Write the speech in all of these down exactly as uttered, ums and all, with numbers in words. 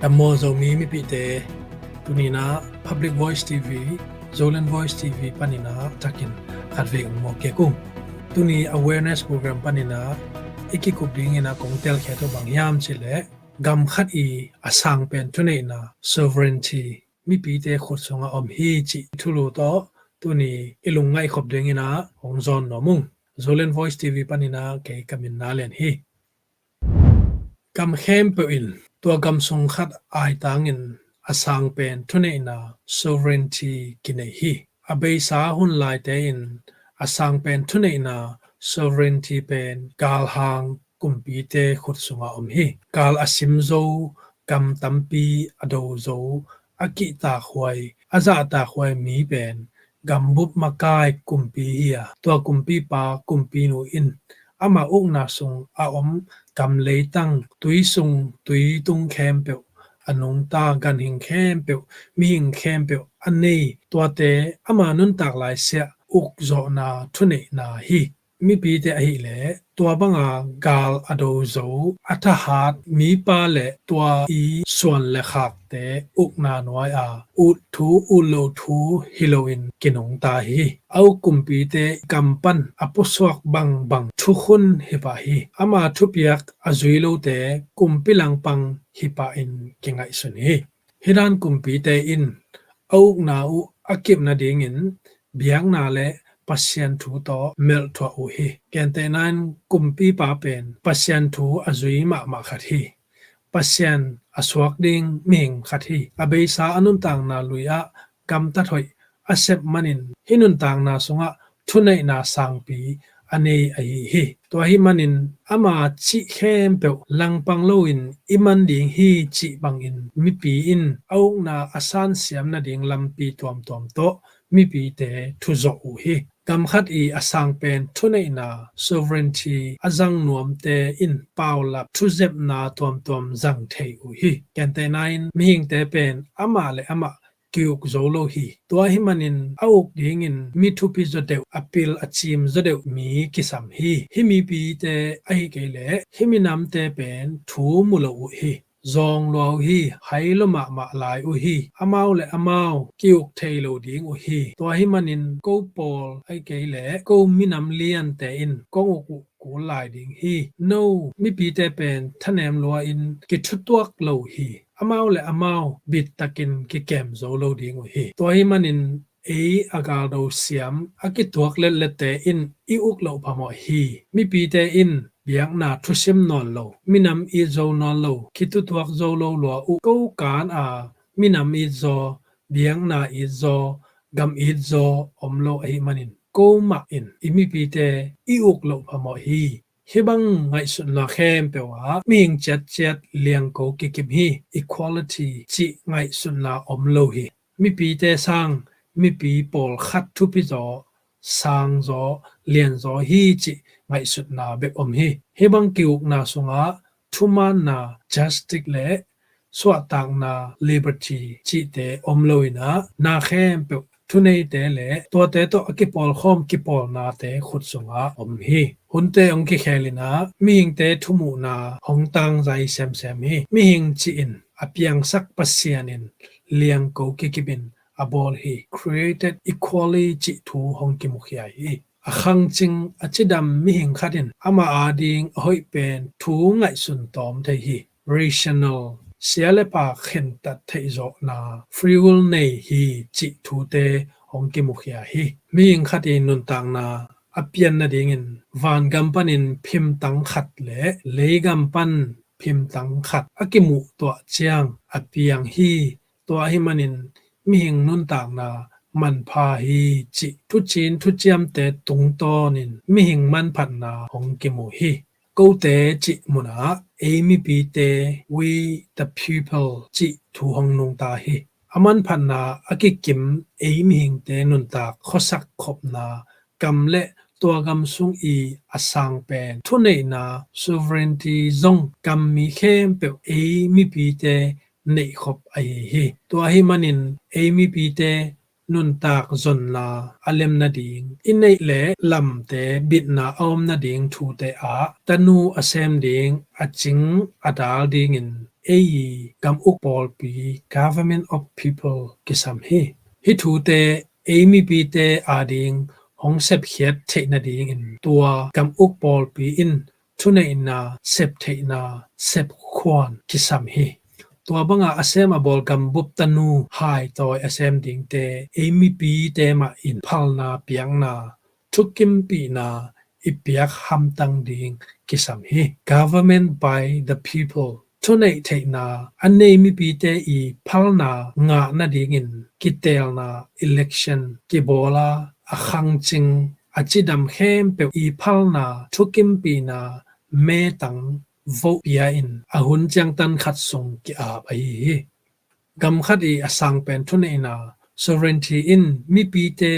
Ka maw Zomi mipite, tuninah Public Voice T V, Zoland Voice T V paninah takin khatvei ung maw kek ung. Tuni awareness program paninah i kikup dinginah kong telkhia tawh bang hiam cihleh, gam khat i a sang pen thuneihna, sovereignty, mipite khut sungah om hi cih thulu tawh tuni i lungngaih khop dinginah hong zawn nuam ung. Zoland Voice T V paninah kei ka min Na Lian hi. Gam khempeuh in tua gam sung khat aitangin a sang pen thuneihna, sovereignty, kinei hi. A beisa hun laite in a sang pen thuneihna, sovereignty, pen galhang kumpite khut sungah om hi. Gal a sim zo, gam tampi a do zo, a kihtakhuai, a zahtakhuai mi pen gambup makai kumpi hi a, tua kumpipa kumpinu in ama ukna sung a om gam leitang, tui sung tui tung khempeuh a nungta ganhing khempeuh, mihing khempeuh a nei, tuate ama nuntak laisiah ukzawhna thuneihna hi. Mipite ahileh tua banga gal a do zo, a thahat mipa le tua i suan le khakte ukna nuai a ut thu, ut lo thu hi loin kinungta hi. A uk kumpite gam pan a pusuak bangbang thukhun hi pah hi. Ama thupiak a zui lote kumpi langpang hi pah in kingaihsun hi. Hih dan kumpite in a ukna uh a kip nadingin biakna le Pasian thu tawh melhthuah uh hi. Gentehna in kumpipa pen Pasian thu a zui mahmah khat hi. Pasian a suak ding mihing khat hi. A beisa a nuntakna lui ah gamtat hoih a sep manin hih nuntakna sungah thuneihna sangpi a nei ahi hi. Tua ahih manin ama cih khempeuh langpang loin i man ding hi cih bangin mipi in a ukna a sansiam nading lampi tuamtuam tawh mipite thuzawh uh hi. Gam khat i a sang pen thuneihna, sovereignty, a zang nuamte in paulap thuzepna tuamtuam zang thei uh hi. Gentehna in mihingte pen amah le amah ki-uk zo lo hi. Tua ahih manin a uk dingin mi thupi zaw deuh, a pil a cim zaw deuh mi kisam hi. Hih mipite ahi kei leh hih minamte pen thu mu lo uh hi. Zawng lua uh hi. Hai lua mahmah lai uh hi. Amau le amau ki-uk thei lo ding uh hi. Tua ahih manin ko pawl ahi kei leh ko minam liante in kong uk uh kul lai ding hi. No mipite pen thanem lua-in kithutuak lo hi. Amau le amau bittakin kikem zo lo ding uh hi. Tua ahih manin ei a galdo siam a kituak letlette in i uk loh phamawh hi. Mipite in biakna thusim nawn lo, minam it zo nawn lo, kithutuak zo lo lua uh ko kan a minam it zaw, biakna it zaw, gam it zaw om lo ahih manin ko mah in i mipite i uk loh phamawh hi. Hih bang ngaihsutna khempeuh ah mihing ciatciat liangko kikim hi. Equality cih ngaihsutna om lo hi. Mipite sang mipi pawlkhat thupi zaw, sang zaw, lian zaw hi cih ngaihsutna bek om hi. Hih bang ki-ukna sungah thumaanna, justice, le suahtakna, liberty, cihte om lo in ah na khempeuh thuneite le tuate tawh a kipawlkhawm kipawlnate khut sungah om hi. Hunte hong kikhel in ah mihingte thumuhna hong tangzai semsem hi. Mihing cih in a piangsak Pasian in liangko kikip in a bawl hi. Created equally cih thu hong kimukhia hi. A khangcing, a cidam mihing khat in amah ading a hoih pen thu ngaihsun tawm thei hi. Rational, sia le pha khentat theihzawhna, free will nei hi cih thute hong kimukhia hi. Mihing khat i nuntakna a pian nadingin vangam panin phimtang khat le leigam pan phimtang khat a kimuh tuah ciang a piang hi. Tua ahih manin mihing nuntakna manpha hi cih thucin thuciamte tungtawnin mihing manphatna hong kimu hi. Kote cih munah ei mipite, we the people, cih thu hong nungta hi. A manphatna a kikim ei mihingte nuntak khuasak khopna, gam le tua gam sung i a sang pen thuneihna, sovereignty, zong gam mi khempeuh ei mipite neihkhop ahi hi. Tua ahih manin ei mipite nuntak zonna a lem nading, i neih le lamte bitna a om nading thute ah tanu a sem ding a cing a dal dingin ei gam uk pawlpi, Government of People, kisam hi. Hih thute ei mipite ading hong sepkhiat theih nadingin tua gam uk pawlpi in thuneihna, septheihna, sepkhuan kisam hi. Tua banga a sem a bawl gambup tanu haitawi a sem dingte ei mipite mah in phalna piakna, thukimpihna i piak hamtang ding kisam hi. Government by the people. Thuneih theihna a nei mipite i phalna ngah nadingin kiteelna, election, kibawl a, a khangcing, a cidam khempeuh i phalna, thukimpihna, metang, vote pia in a hun ciangtan khat sung ki-ap ahi hi. Gam khat i a sangpen thuneihna, sovereignty, in mipite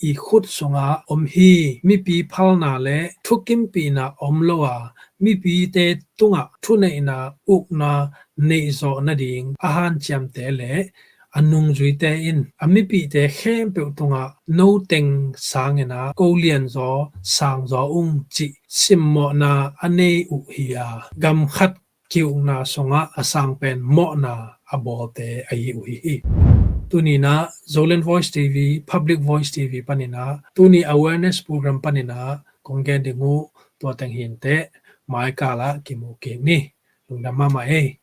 i khut sungah om hi. Mipi phalna le thukimpihna om lo a, mipite tungah thuneihna, ukna neihzawh nading a hanciamte le a nungzuite in a mipite khempeuh tungah, "Noteng sangin ah ko lianzaw sangzaw ung," cih simmawhna a nei uh hi a, gam khat ki-ukna sungah a sangpen mawhna a bawlte ahi uh hi hi. Tuninah Zoland Voice T V, Public Voice T V paninah tuni awareness program paninah kong gen ding uh tua teng hi inteh, maikalah kimu kik ni. Lungdam mahmah ei.